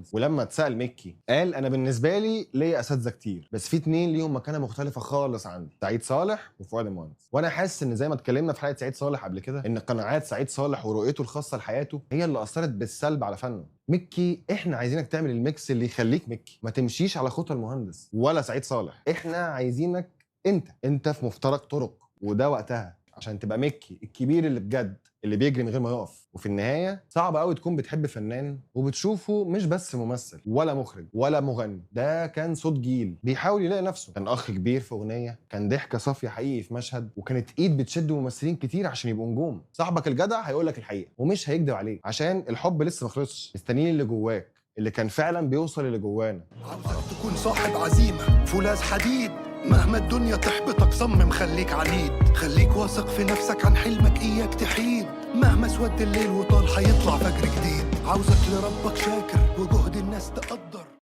المهندس. ولما اتسال مكي قال انا بالنسبة لي ليا اساتذة كتير، بس في 2 ليهم مكانه مختلفة خالص عندي، سعيد صالح وفؤاد المهندس. وانا حاسس ان زي ما اتكلمنا في حلقة سعيد صالح قبل كده، ان قناعات سعيد صالح ورؤيته الخاصة لحياته هي اللي اثرت بالسلب على فنه. مكي احنا عايزينك تعمل ال mix اللي يخليك مكي، ما تمشيش على خطى المهندس ولا سعيد صالح. احنا عايزينك انت في مفترق طرق، وده وقتها عشان تبقى مكي الكبير اللي بجد، اللي بيجري من غير ما يقف. وفي النهاية صعب قوي تكون بتحب فنان وبتشوفه مش بس ممثل ولا مخرج ولا مغني، ده كان صوت جيل بيحاول يلاقي نفسه، كان اخ كبير في اغنية، كان ضحكه صافية حقيقي في مشهد، وكانت ايد بتشد ممثلين كتير عشان يبقوا نجوم. صاحبك الجدع هيقول لك الحقيقة ومش هيكدب عليك، عشان الحب لسه ما خلصش، مستنيين اللي جواك، اللي كان فعلا بيوصل اللي جوانا. عاوزك تكون صاحب عزيمة فولاذ حديد، مهما الدنيا تحبطك صمم خليك عنيد، خليك واثق في نفسك عن حلمك إياك تحيد، مهما اسود الليل وطال هيطلع فجر جديد، عاوزك لربك شاكر وجهد الناس تقدر.